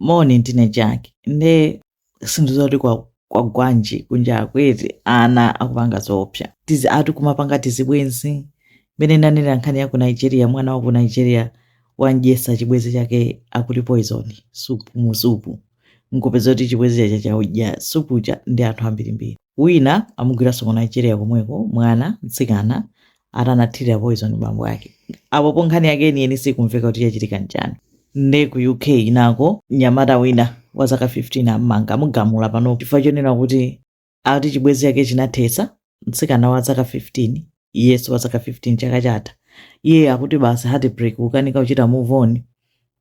Moni, ndine Jack. Nde sindidziwa kuti kwagwanji kunja kweti, ana akupanga zoopsa. Tizi ati kumapanga tizibwenzi. Mene ndanenera nkhani ya ku Nigeria, mwana wa ku Nigeria wamdyetsa chibwenzi chake akuti poison soup mu supu, nkupeza kuti chibwenzi chache chadya supuja ndi anthu ambirimbiri. Wina amugwiranso ku Nigeria komweko, mwana mtsikana atanathirira poison bambo ake. Apopo nkhani yake yeniyeni sikumveka kuti chachitika nchani. Nde ku UK nako mnyamata wina wa zaka 15 ammanga, amugamula pano chifukwa chonena kuti akuti chibwenzi chake chinathetsa, mtsikana wa zaka 15, iyenso wa zaka 15, chaka chatha. Iye akuti basi heartbreak, kukanika kuchita move on,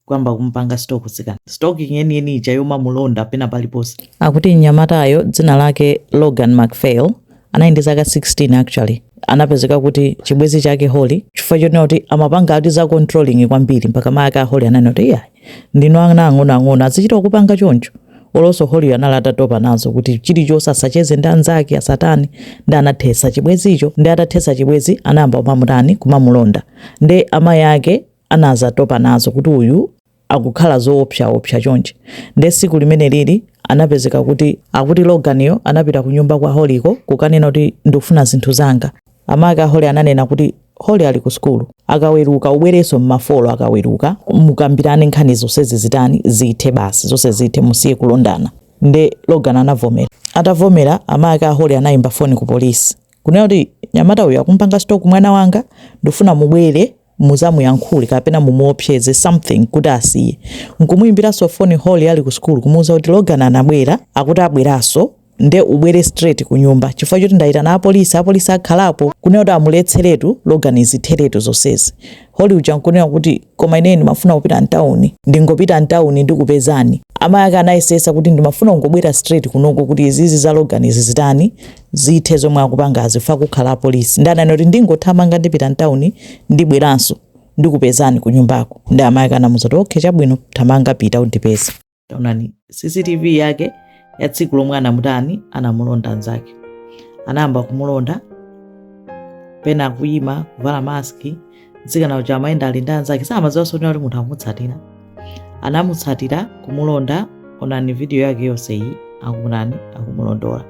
kuyamba kumpanga stalk mtsikana, stalking yeniyeni ija yomamulonda pena paliponse. Akuti mnyamatayo dzina lake Logan McPhail, anali ndi zaka 16. Actually anapezeka kuti chibwenzi chake Holly, chifukwa chonena kuti amapanga ati za controlling kwambiri, mpaka mayi ake a Holly ananena kuti iyayi, ndinu ana ang'onoang'ono, azichita kupanga choncho. Olonso Holly anali atatopa nazo kuti chilichonse asacheze ndi anzake, asatani, ndi anathetsa chibwenzicho. Ndi atathetsa chibwenzi anayamba kumamutani, kumamulonda. Ndi amayi ake anazatopa nazo kuti uyu akukhala zoopsaopsa chonchi. Nde tsiku limene lili anapezeka kuti akuti Loganiyo anapita ku nyumba kwa Hollyko kukanena kuti ndikufuna zinthu zanga. Amake a Holly ananena kuti Holly ali ku sukulu, akaweruka ubwerenso mma 4, akaweruka mukambirane nkhani zonsezi, zitani, zithe basi, zonse zithe, musiye kulondana. Nde Logan anavomera. Atavomera, amake a Holly anayimba foni ku polisi kunena kuti nyamata uyu akumpanga stalk mwana wanga, ndifuna mubwere muzamuyankhule kapena mumuopseze something kuti asiye. Nkumuyimbiranso foni Holly ali ku sukulu kumuwuza kuti Logan anabwera, akuti abweranso, nde ubwere straight ku nyumba chifukwa choti ndayitana apolisi, apolisi akhalapo, kunena kuti amuletseretu Logan, zitheretu zonsezi. Holly uja nkunena kuti koma ine ndimafuna kupita mtawuni, ndingopita mtawuni ndikupezani. Amayi ake anayesesa kuti ndimafuna kungobwera straight kunoko kuti izizi za Logan izi zitani, zithe zomwe akupangazi, fa kukhala apolisi. Ndi ananena kuti ndingothamanga ndipita mtawuni, ndibweranso ndikupezani ku nyumbako. Ndi amayi ake anamuuza kuti okay, chabwino, thamanga pita undipeze. Taonani CCTV yake ya tsiku lomwe anamutani, anamulonda anzake. Anayamba kumulonda pena kuyima kuvala maski, mtsikana uja amayenda ali ndi anzake, samadziwanso kuti munthu akumutsatira. Anamutsatira kumulonda. Onani video yake yonse iyi, akumutani, akumulondola.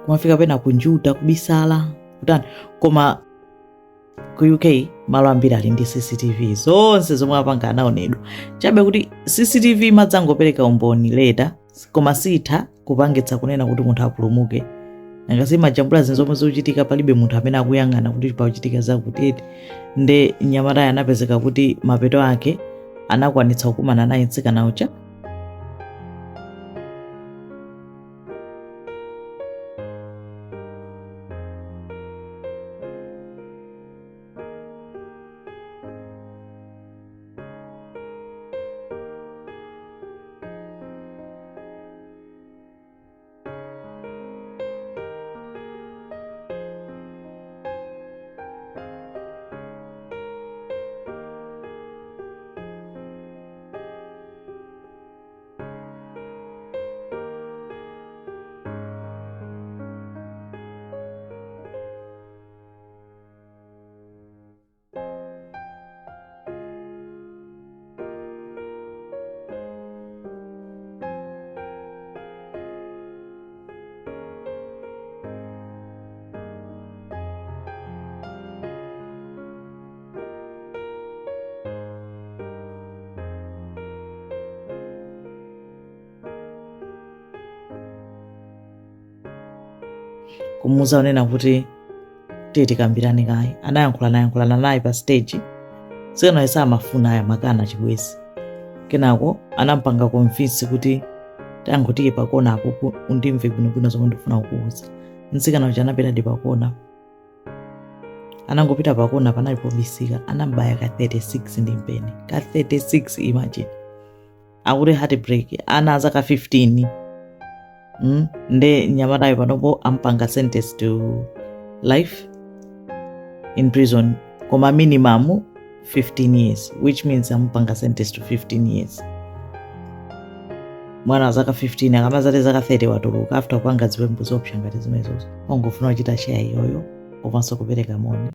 Kumafika pena kunjuta, kubisala, kutani. Koma ku UK malo ambiri ali ndi CCTV, zonse zomwe apanga anaonedwa. Chabe kuti CCTV imadzangopereka umboni later, koma sitha kupangitsa kunena kuti munthu apulumuke. Nanga simajambula zinthu zomwe zikuchitika, palibe munthu amene akuyang'ana kuti pakuchitika zakuti eti. Nde mnyamatayo anapezeka kuti mapeto ake anakwanitsa kukumana naye mtsikana uja. Kumuuza kunena kuti tiye tikambirane kaye. Anayankhulana naye pa stage. Mtsikanayo samafuna aya, amakana chibwezi. Kenako anampanga convince kuti tangotiye pakona apo undimve bwinobwino zomwe ndikufuna kukuuza. Mtsikana uja anapitadi pakona. Anangopita pakona, panali pobisika, anambaya ka 36 ndi mpeni, ka 36. Imagine, akuti heartbreak, ana azaka 15. Nde mnyamatayo panopo ampanga sentence to life in prison, koma minimum 15 years, which means amupanga sentence to 15 years. Mwana wa zaka 15 akamazati zaka 30 watuluka after kupanga ziwembu zoopsa ngati zimenezozo. Ongofuna kuchita share iyoyo komanso kupereka moni.